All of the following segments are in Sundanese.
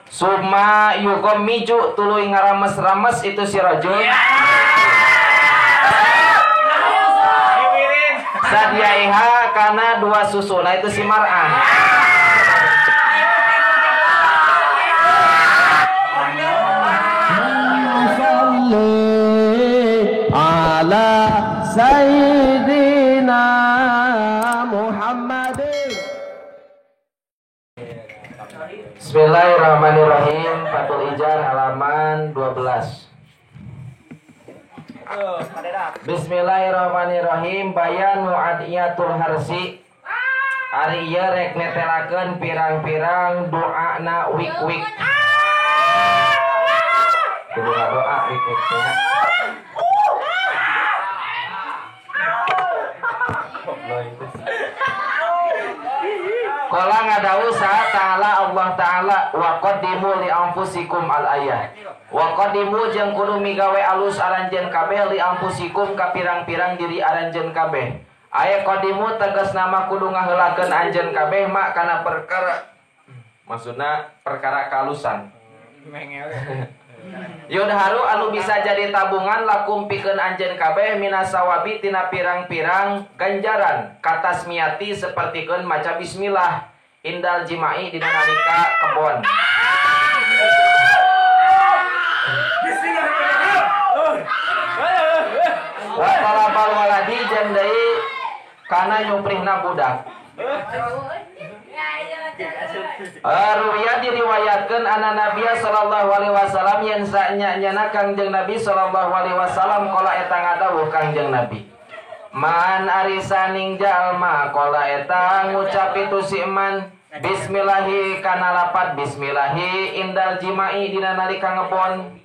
Summa yughammiju tuluy ngarames-rames itu si rajul. Sadiaiha kana dua susu. Nah itu si mar'ah. Ala Sayyidina Muhammadin. Bismillahirrahmanirrahim. Fathul Ijar halaman 12. Bismillahirrahmanirrahim. Bayan mu'adiyatul harsi. Ari ieu rek netelakeun pirang-pirang doana wik-wik. Kudu doa wik-wik teh. Qala ngadawu sa ta'ala Allah ta'ala wa qaddimu li anfusikum al ayah. Wa qaddimu jeung kudu migawe alus aranjeun kabeh li anfusikum ka pirang-pirang diri aranjeun kabeh. Aya qaddimu tegas nama kudu ngaheulakeun anjeun kabeh mak kana perkara, maksudna perkara kalusan. Yudharu anu bisa jadi tabungan lakum pikeun anjeun kabeh minasawabi tina pirang-pirang ganjaran katasmiati sapertikeun maca bismillah indal jima'i dina nalika kebon. Wa talabal waladi jeung deui kana nyuprihna budak. Ruya diriwayatkeun anna Nabiya sallallahu alaihi wasallam yen sanya-nyana Kangjeng Nabi sallallahu alaihi wasallam qala eta ngadawuh Kangjeng Nabi. Man arisaning jalma qala eta ngucap itu si man bismillahi kana lapat bismillahi indal jima'i dina nalika ngebon.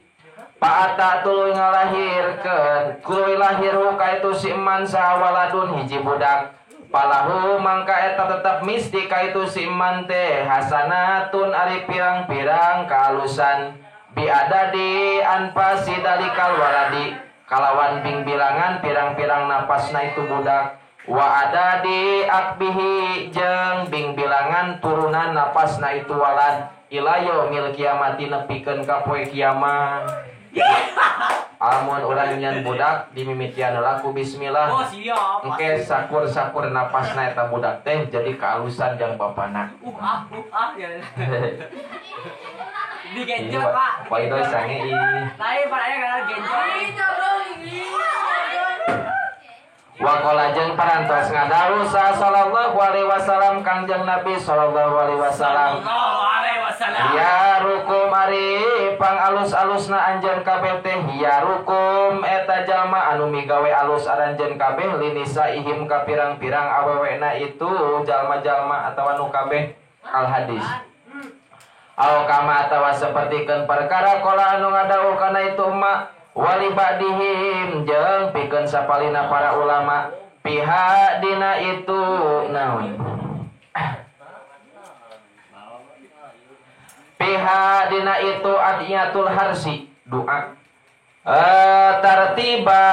Paata tuluy ngalahirkeun tuluy lahir ka itu si man sawaladun hiji budak. Palahu mangka eta tetep misti ka itu si iman teh hasanatun ari pirang-pirang kaalusan biadadi anfasi dalikal waladi kalawan bing bilangan pirang-pirang napasna itu budak wa adadi akbihi jeung bing bilangan turunan napasna itu walad ila yaumil kiamati nepikeun ka poe kiamat. Amun urang nyan budak dimimitian laku bismillah. Oh, siap. Engke sakur-sakur napasna eta budak teh jadi kaalusan jang bapana. Ya. Digenjot, Pak. Pak Idoy sange ih. Lain Pak aya kana genjot. Wa qala jeung parantos ngadawu sa sallallahu alaihi wasallam Kangjeng Nabi sallallahu alaihi wasallam. Ya rukum ari pang alus-alusna anjeun kabeh teh ya rukum eta jalma anu migawe alus aranjeun kabeh linisa ihim ka pirang-pirang awewena itu jalma-jalma atawa nu kabeh al hadis. Au kama atawa sapertikeun perkara qala anu ngadawuh kana itu emak wali ba'dihim jeung pikeun sapalina para ulama pihak dina itu naon pihak dina itu adiyatul harsi doa tartiba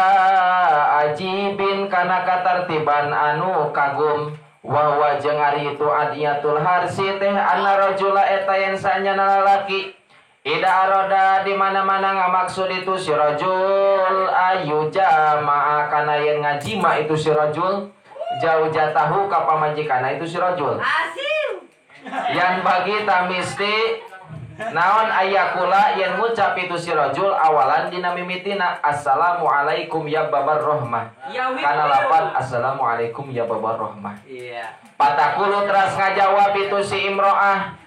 ajibin kana katartiban anu kagum wa wa jeung ari itu adiyatul harsi teh anna rajula eta yen sanyana lalaki ida aroda di mana-mana ngamaksud itu si rajul ayu jama'a kana yen ngajima itu si rajul jauh jatahu ka pamajikanna itu si rajul. Yang bagi tamisti naon ayakula yen ngucap itu si rajul awalan dina mimitina assalamualaikum ya babar rohmah. Kana lapan assalamualaikum ya babar rohmah. Iya. Patakulu teras ngajawab itu si imro'ah.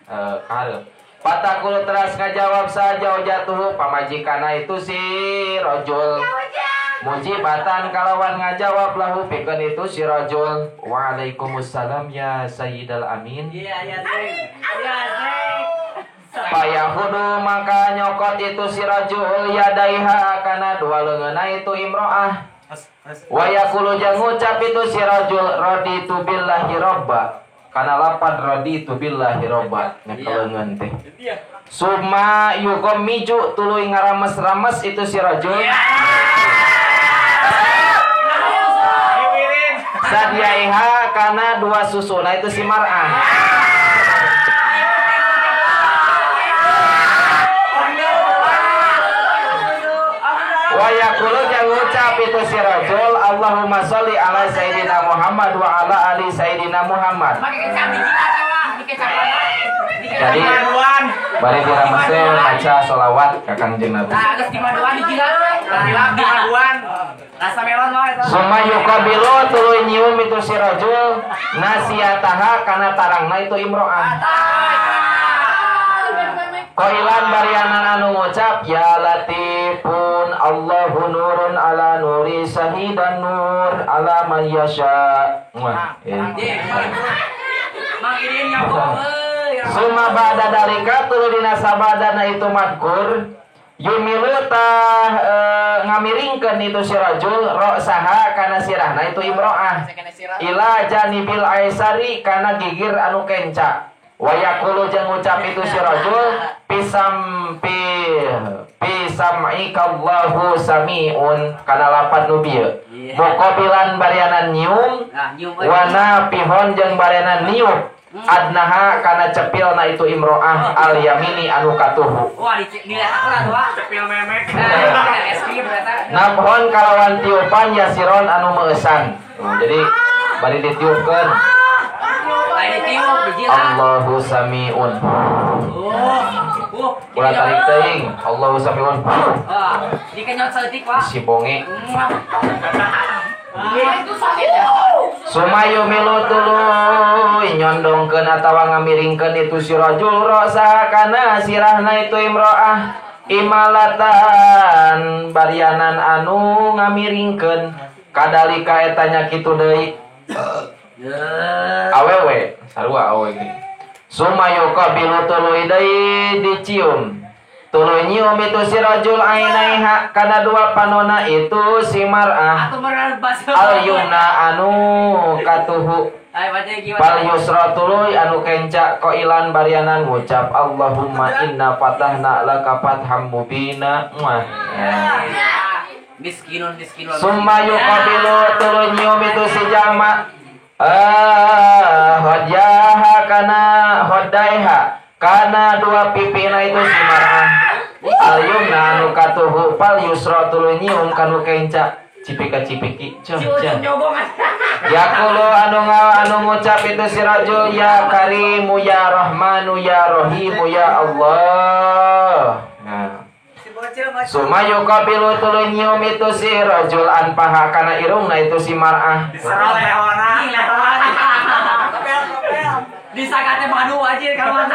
Patakulu teras ngajawab saja jatuh pamajikana itu si rajul. Mujibatan kalawan ngajawab lahu pikeun itu si rajul. Waalaikumsalam ya sayyidal amin. Iya ya sing. Ya sing. Payahudu maka nyokot itu si rajul yadaiha kana dua leungeunna itu imro'ah. Wa yaqulu jeung ngucap itu si rajul raditu billahi robba. Kana lapan raditu billahi robba nyekeleungeun teh. Summa yughammiju tuluy ngarames-rames itu si rajul. Sadiaiha kana dua susu. Nah itu si mar'ah. itu si rajul Allahumma sholli ala Sayyidina Muhammad wa ala ali Sayyidina Muhammad. Jadi bari diramese maca sholawat ka Kangjeng Nabi. Tah geus dimaduan dijilat we. Dimaduan. Rasa melon mah eta. Summa yuqabilu tuluy nyium itu si rajul nasiataha kana tarangna itu imro'ah. Qailan barianan anu ngucap ya latifun Allahu nurun ala nuri sahidan nur ala man yasha. Wah. Mang idin nyokong euy. Summa ba'da dalika tuluy dina sabadana itu madkur yumilu tah ngamiringkeun itu si rajul ra'saha kana sirahna itu imro'ah ila janibil aisari kana gigir anu kenca. Wa yaqulu jeung ngucap itu si rajul pisam'ikallahu samiun kana lapan nu bieu muqabilan barianan nyium wa nafihon jeung barianan niup adnaha kana cepilna itu imro'ah al yamini anu katuhu. Wah dilihat aku lah tuh cepil memek. Es krim eta. Nafhon kalawan tiupan yasiron anu meuesan. Jadi bari ditiupkeun. Allahu samiun. Ulah tarik teuing. Allahu samiun. Dikenyot saeutik Pak. Si bonge. Sumayu milu tuluy nyondongkeun atawa ngamiringkeun itu si rajul ra'sa kana sirahna itu imro'ah imalatan barianan anu ngamiringkeun kadalika eta nya kitu deui. Awewe sarua awewe ge. Sumayu qabilu tuluy deui dicium. Tuluy nyium itu si rajul ainaiha kana dua panona itu si mar'ah al yumna anu katuhu fal yusra tuluy anu kenca qailan barianan ngucap Allahumma inna fatahna laka fatham mubina. Miskinun miskinun. Summa yuqabilu tuluy nyium itu si jalma hodyaha kana hodaiha kana dua pipina itu si mar'ah al yumna anu katuhu fal yusra tuluy nyium kanu kenca cipika cipiki cah cah yaqulu anu ngucap itu si rajul ya karimu ya rahmanu ya rahimu ya Allah. Nah summa yuqabilu tuluy nyium itu si rajul anpaha kana irungna itu si mar'ah. Diserot lehona. Disakate madu aja kawan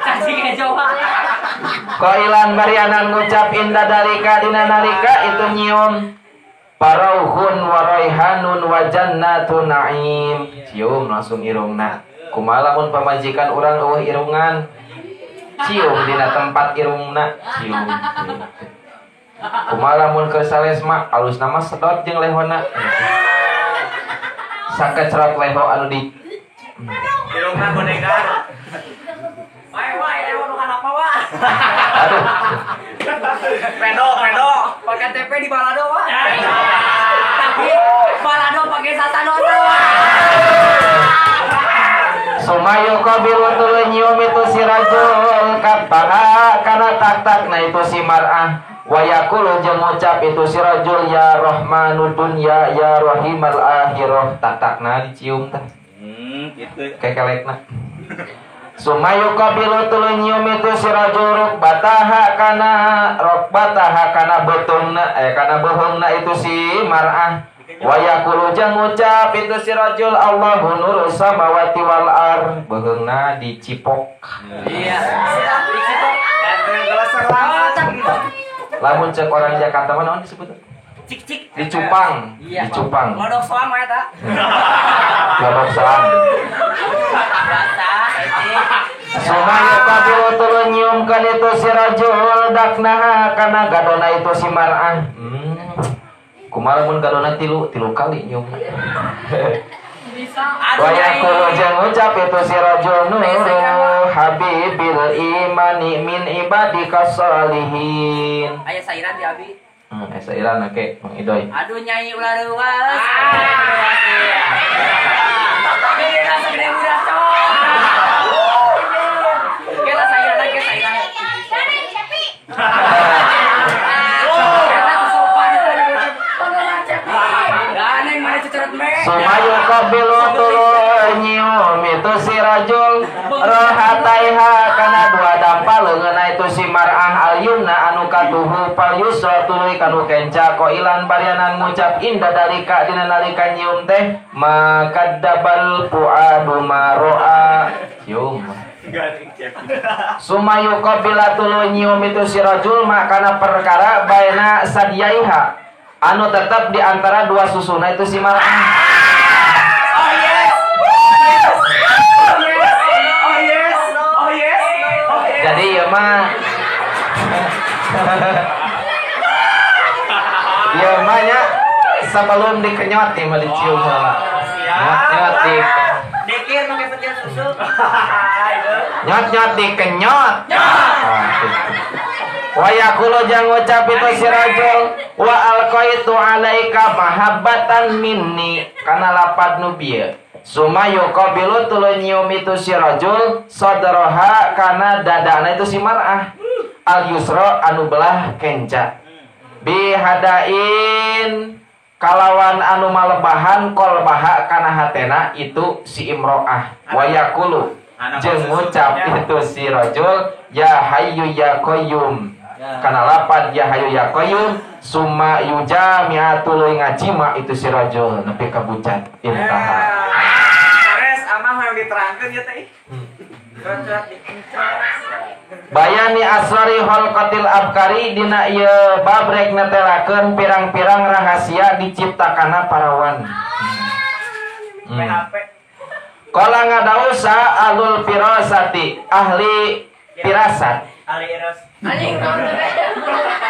cacing hejo. Qailan barianan ngucap inda dalika dina nalika itu nyium parauhun wa raihanun wa jannatu na'im. Cium langsung irungna. Kumaha lamun pamajikan urang eueuh irungan? Cium dina tempat irungna, cium. Kumaha lamun keur salesma alusna mah sedot jeung lehona. Sakecrot leho anu di irungna bonegar. Wae wae leho nu kana apa wa? Aduh. Pedo pedo. Pakai TP di balado wa. Tapi balado pakai sasanono wa. Sumayu qabilu tuluy nyium itu si rajul kapaha kana tak-takna itu si mar'ah wa yaqulu jeung ngucap itu si rajul ya rahmanud dunya ya rahimal akhirah tak-takna dicium tah. Gitu. Kekelekna. Sumayu qabilu tuluy nyium itu si rajul rukbataha kana rukbataha kana beutungna kana beuheungna itu si mar'ah wa yaqulu jeung ngucap itu si rajul Allahu nurus samawati wal ar beuheungna dicipok. Iya. Dicipok. Lamun cek orang Jakarta mah naon disebut? Cik-cik. Dicupang. Iya. Dicupang. Lodok soang mah eta. Lodok soang. Biasa euy. Sumayu qabilu tuluy nyiumkeun itu si rajul daknaha kana gadona itu si mar'ah. Kumaha mun gadona tilu kali nyium. Wa yaqulu jeung ngucap itu si rajul nuru habibil imani min ibadika sholihin. Aya sairan di abi. Aya sairan oke Mang Idoy. Aduh nyai ulah reuas. Beda segede budak cowok. Kita sairan lagi sairan. Sumayu qabilu tuluy nyium itu si rajul rohataiha kana dua dampa leungeunna itu si mar'ah al yumna anu katuhu fal yusra tuluy kanu kenca qailan barianan ngucap inda dalika dina nalika nyium teh makaddabal fuadu maroa cium. Sumayu qabila tuluy nyium itu si rajul makana perkara baina sadiaiha anu tetap di antara dua susuna itu si mar'ah. Oh yes. Oh yes. Oh yes. Oh yes. Oh yes. Jadi ieu mah ieu mah nya sebelum dikenyot ieu mah dicium heula. Nyot-nyot di dikir make pentil susu. Nyot-nyot dikenyot. Wa yaqulu jang ngucap itu si rajul wa alqaitu alaika mahabbatan minni kana lapad nu bieu. Suma yuqabilu tuluy nyium itu si rajul sadraha kana dadana itu si mar'ah al yusra anu belah kenca bihadain kalawan anu malebahan kolbaha kana hatena itu si imro'ah. Wa yaqulu jeung ngucap itu si rajul ya hayyu ya qayyum kana lapad ya hayyu ya qayyum summa yujami'a tuluy ngajima itu si rajul nepi ka bucat intaha. Ares amah yang diterangkeun ieu teh. Bayani asrari khalqatil abkari dina ieu bab rek netelakeun pirang-pirang rahasia diciptakana parawan. Kala ngadausa alul firasati ahli firasat.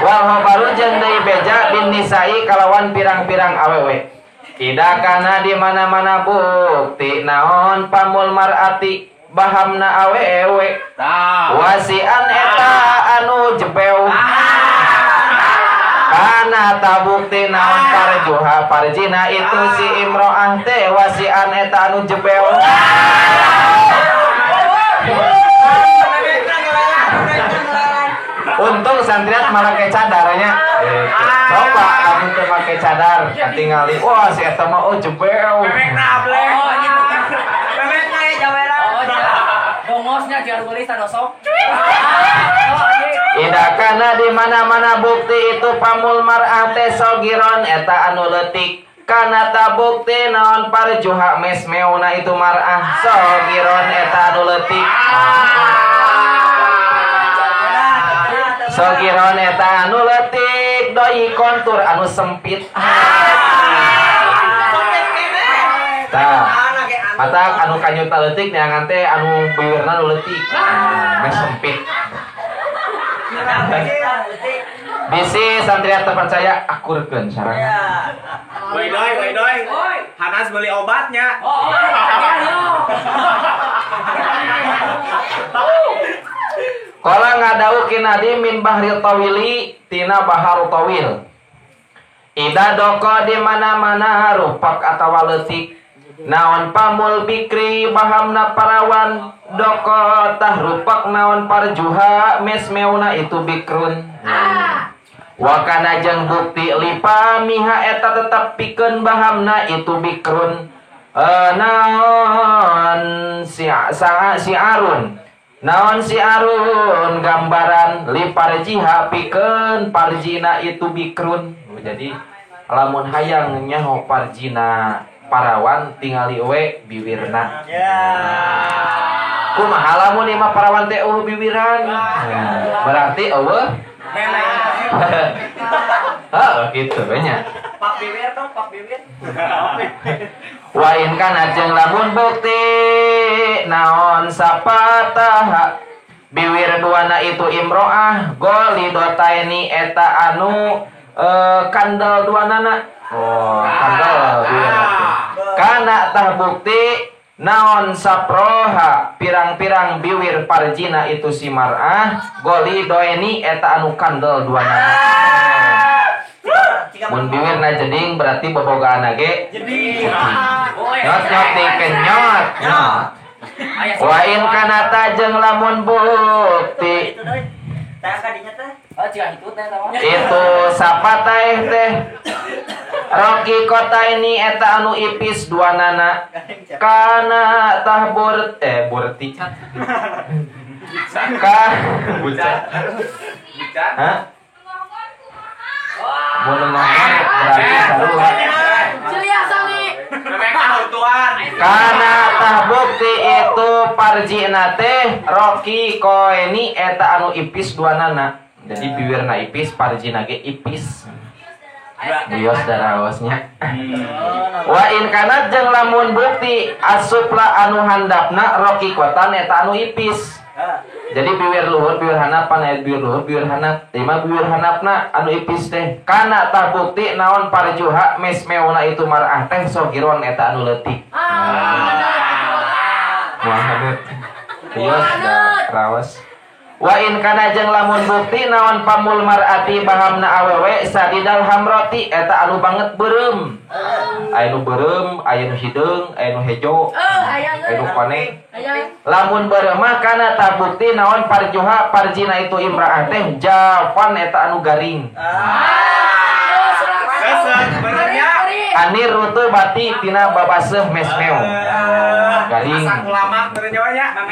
Wal khabaru jeung deui beja bin nisa'i kalawan pirang-pirang awewe. Ida kana di mana-mana bukti naon pamul mar'ati bahamna awewe. Wasian eta anu jebeu. Kana tabukti naon parjuha parjina itu si imro'ah teh wasian eta anu jebeu. Untung santriat malah ke cadarnya. Coba kamu teu make cadar, katingali. Wah, si eta mah oh jebeu. Memekna able. Oh, gitu. Memekna ya jawera. Oh, bongosnya jangan beli sadosok. Ida kana di mana-mana bukti itu pamul mar'ah teh sogiron eta anu leutik. Kana tabukti naon parjuha mesmeuna itu mar'ah sogiron eta anu leutik. Sogiron eta anu leutik doi kontur anu sempit. Tah. Matak anu kanyuta leutik neangan teh anu beureurna nu leutik. Meh sempit. Bisi santri terpercaya akurkeun sareng. Woi doi, woi doi. Hanas beli obatnya. Oh, Kala ngadau kinadi min bahril tawili tina bahar tawil. Ida doko di mana-mana rupak atawa leutik. Naon pamul bikri bahamna parawan doko tah rupak naon parjuha mesmeuna itu bikrun. Wakana jeung bukti lipa miha eta tetep pikeun bahamna itu bikrun. Naon si arun. Naon si arun gambaran li parjiha pikeun parjina itu bikrun. Jadi lamun hayang nyaho parjina parawan tingali we biwirna. Kumaha lamun ieu mah parawan teh eueuh biwiran? Berarti eueuh. Heeh kitu we nya. Pak bibir dong, pak bibir. Wa in kana jeung lamun bukti naon sapataha biwir duana itu imro'ah golidotaini eta anu kandel duanana. Oh, kandel biwirna teh. Kana tah bukti naon saproha pirang-pirang biwir parjina itu si mar'ah golidoeni eta anu kandel duanana. Mun biwirna jeding berarti bobogaanna ge jeding. Nyot-nyot dikenyot. Wa in kanata jeung lamun bukti itu sapataeh teh Roki kota ini eta anu ipis dua nana kana tah burti ka bucat hah mun ngomong berarti sarua kana tah bukti itu parjina teh roki koeni eta anu ipis dua nana. Jadi bibirna ipis, parjina ge ipis. Bios daraosnya. Wa in kanat jeung lamun bukti asupla anu handapna roki kotan eta anu ipis. Jadi bibir luhur bibir handap pan bibir luhur bibir handap. Lima bibir handapna anu ipis teh. Kana tah bukti naon parjuha mesmeuna itu marah teh sogiron eta anu leutik. Wah, bios daraos. Wa in kana jeung lamun bukti naon pamul mar'ati bahamna awewe sadidal hamroti eta anu banget beureum. Aya nu beureum, aya nu hideung, aya nu hejo, aya nu koneng. Lamun beureum mah kana tah bukti naon parjuha parjina itu imra'ah teh jafan eta anu garing. Anir rutu bati tina babaseuh mesmeo. Garing.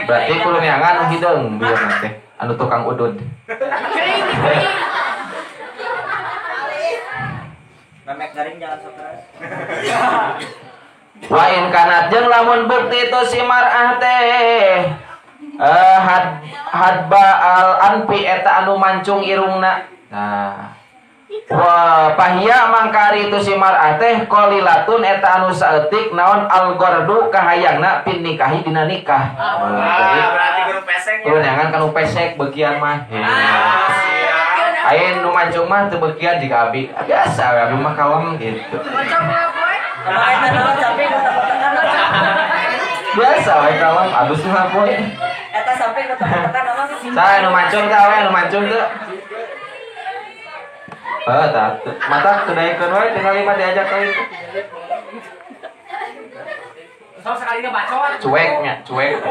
Berarti kudu neangan nu hideung beureum teh. Anu tukang udud. Memek garing jangan sok keras. Wa in kanat jeung lamun bukti itu si mar'ah teh hadba al anfi eta anu mancung irungna. Nah. Wa pahia mangkari itu si mar'ah teh qalilatun eta anu saeutik naon al gordu kahayangna pin nikahi dina nikah. Berarti kudu pesek. Kudu neangan kanu pesek beukian mah. Aya nu mancung mah teu beukian jiga abi. Biasa abi mah kalem gitu. Biasa we kalem abus mah poe. Eta sampai kotak-kotakan apa? Saha nu mancung teh awe nu mancung teu? Oh, tah. Mata kedaekeun wae tinggal lima diajak kali. Sok sekali bacot. Cueknya, cuek.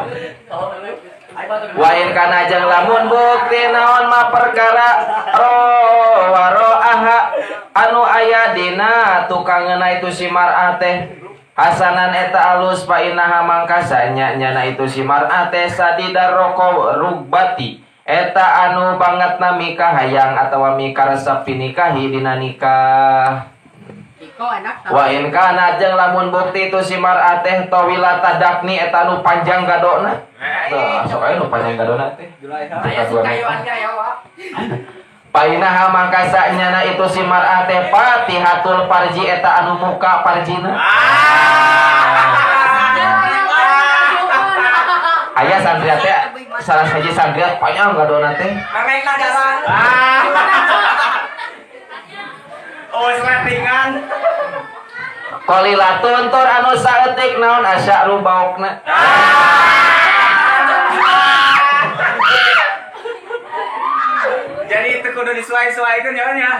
Wa in kana jeung lamun bukti naon ma perkara ro aha anu aya dina tukangeuna itu si mar'ah teh hasanan eta alus fa innaha mangkasa nya nyana itu si mar'ah teh sadidar roko rugbati eta anu banget na mika hayang atawa mika resep pinikahi dina nikah. Wa in kana jeung lamun bukti itu si mar'ah teh tawila tadakni eta anu panjang gadona. Tah, sok aya nu panjang gadona teh. Aya sukayuan ya wa. Painaha mangkasa nyana itu si mar'ah teh fatihatul parji eta anu muka parjina. Aya santri teh salah sahiji santri panjang gadona teh. Mamekna jalan. Oh, sletingan. Qalilatun tur anu saeutik naon asya'ru baokna. Jadi itu kudu disuai-suaikeun ya nya.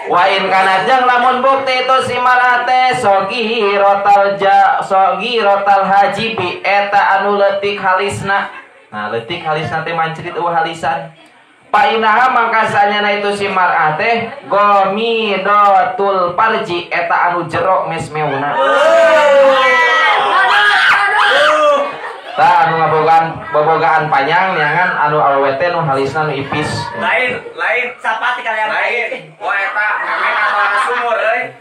Wa in kana jeung lamun bukti itu si mar'ah teh sogi rotal ja sogi rotal hajibi eta anu leutik halisna. Nah, leutik halisna teh mancrit eueuh halisan. Painaha mangkasanya na itu si mar'ah teh gomidotul parji eta anu jero mesmeuna. Tah anu ngabogaan bobogaan panjang neangan anu awewe teh nu halisna nu ipis. Lain, lain sapat kalian lain. Wah eta memek anu sumur euy.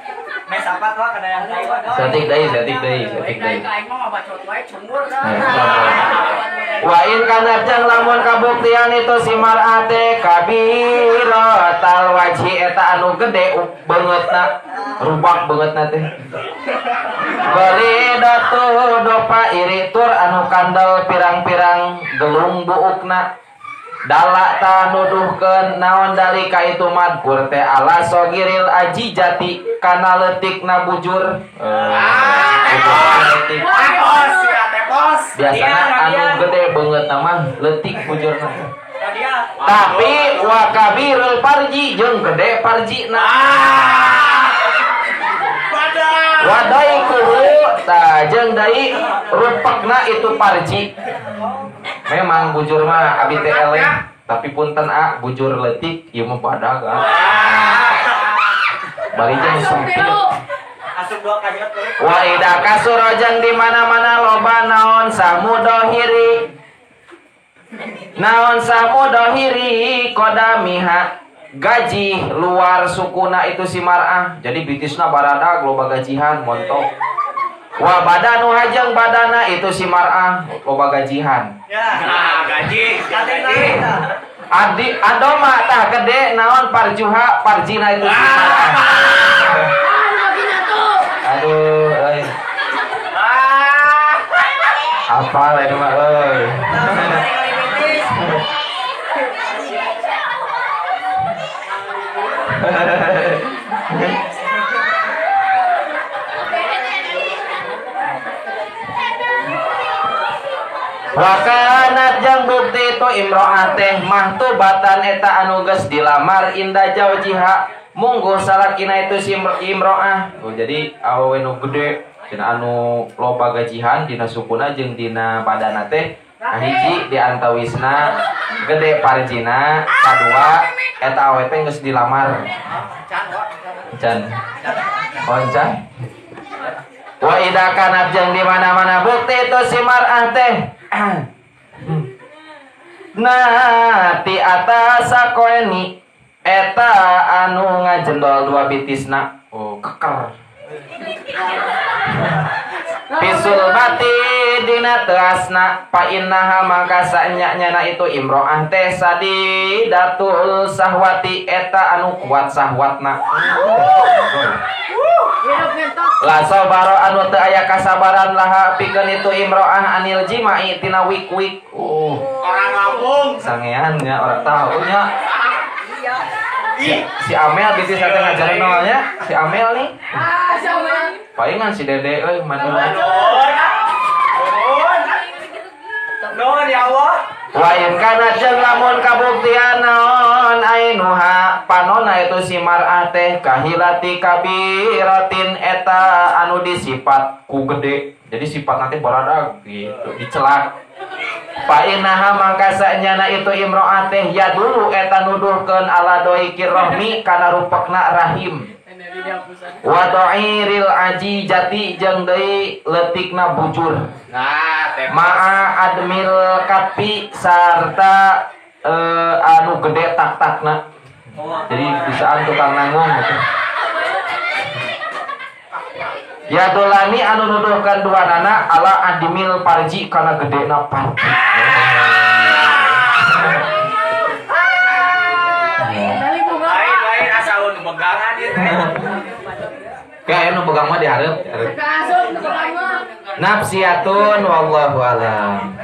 Me sapat wah kada yang deui. Saeutik deui, saeutik deui, saeutik deui. Aing mah bacot wae cumur. Wa in kana jeung lamun kabuktian itu si mar'ah teh kabiratal wajhi eta anu gede beungeutna, rubak beungeutna teh. Baridatu dopa iri tur anu kandel pirang-pirang gelung buukna. Dala ta nuduhkeun naon dalika itu madkur teh ala sogiril aji jati kana leutikna bujur. Biasana anu gede beungeutna mah leutik bujurna. Tapi wa kabirul parji jeung gede parjina. Wadai kuhu tah jeung deui rupekna itu parji. Memang bujur mah abi teh eleh, tapi punten a bujur leutik ieu mah badag ah. Bari jeung sempit. Wa ida kasura jeung di mana-mana loba naon samudohiri. Naon samudohiri kodamiha gaji luar sukuna itu si mar'ah. Jadi bitisna baradag loba gajihan montok. Wa badanu hajeng badana itu si mar'ah loba gajihan. Ya, gaji, gaji. Adi adoma tah gede naon parjuha parjina itu si mar'ah. Aduh, euy. Apa lain mah euy. Wakanat jang bukti itu imro'ah teh mahtubatan eta anu geus dilamar inda jaujiha mungguh salakina itu si imro'ah. Oh, jadi awewe nu gede cenah anu loba gajihan dina sukuna jeung dina badana teh kahiji di antawisna gede parjina kadua eta awewe teh geus dilamar. Can. Oncan. Wa idza kanat jeung di mana-mana bukti itu si mar'ah teh nah ti atas sakoeni eta anu ngajendol dua bitisna. Oh, keker. Pisul bati dina teasna pa innaha mangka saenya-nyana itu imro'ah teh sadidatul sahwati eta anu kuat sahwatna. La sabaro anu teu aya kasabaran laha pikeun itu imro'ah anil jima'i tina wik-wik. Oh, orang Lampung. Sangean nya orang tahu nya. Si Amel bisnis teh ngajarin nolnya. Si Amel nih. Ah, si Amel. Palingan si Dede euy mandi. Nuhun ya Allah. Wa in kana jeung lamun kabuktian naon ainuha panona itu si mar'ah teh kahilati kabiratin eta anu disipat ku gede. Jadi sifat nanti baradag gitu, dicelak. Fa innaha mangka sanyana itu imro'ah teh ya dulu eta nuduhkeun ala doikir rahmi kana rupekna rahim. Wa ta'iril aji jati jeung deui leutikna bujur. Nah, ma'a admil kapi sarta anu gede tak-takna. Jadi bisaan tukang nanggung gitu. Ya dolani anu nuduhkeun duanana ala admil parji kana gedena parji. Lain asa nu pegangan ieu teh. Kayak nu pegang mah dihareup. Nafsiyatun wallahu alam.